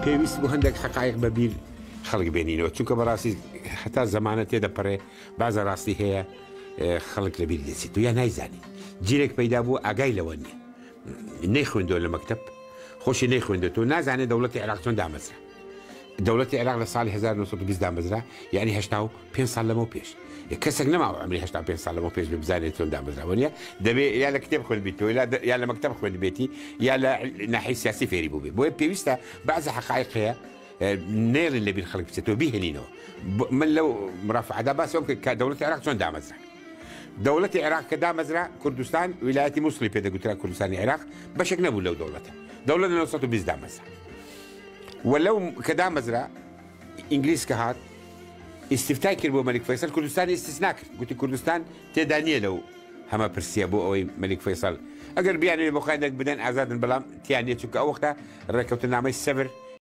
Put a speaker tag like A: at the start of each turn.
A: پێویست بوو هەندێک حەقایق بە بیر خەڵک بێنینەوە، چونکە بەڕاستی هەتا زەمانە تێدەپەڕێ بازە ڕاستی هەیە خەڵک لە بیر دەچێت و یا نایزانی. جیلێک پەیدا بوو ئاگای لەوە نییە، نەیخوێندووە لە مەکتەب، خۆشی نەیخوێندێتەوە، نازانێت دەوڵەتی عێراق چۆن دامەزرا. دەوڵەتی عێراق لە ساڵی 1920 دامەزرا، یعنی 85 ساڵ لەمەو پێش. کەسێک نەماوە عمری 85 ساڵ لەمەو پێش بێ بزانێت چۆن دامەزراوە نییە. دەبێ یا لە کتێب خوێندبێتەوە، یا لە مەکتەب خوێندبێتی، یا لە ناحیەی سیاسی فێری بووبێ. بۆیە پێویستە بەعزە حەقایق هەیە نەیڵین لەبیر خەڵک بچێتەوە، بیهێنینەوە. من لەو مرافعەدا باسی ئەوەم کرد کە دەوڵەتی عێراق چۆن دامەزرا. دەوڵەتی عێراق کە دامەزرا، کوردستان ویلایەتی موسڵی پێ دەگوترا، کوردستانی عێراق بەشێک نەبوو لەو دەوڵەتە. دەوڵەت لە 920 دامەزرا و لەو کە دامەزرا ئینگلیز کە هات ئیستیفتای کرد بۆ مەلیک فەیسەل، کوردستانی ئیستیسنا کرد، گوتی کوردستان تێدا نییە لەو هەمە پرسیە، بۆ ئەوەی مەلیک فەیسەل ئەگەر بیانەوێ بۆ خۆیان دەنگ بدەن ئازادن، بەڵام تیا نییە، چونکە ئەو وەختە ڕێککەوتنامەی سەڤر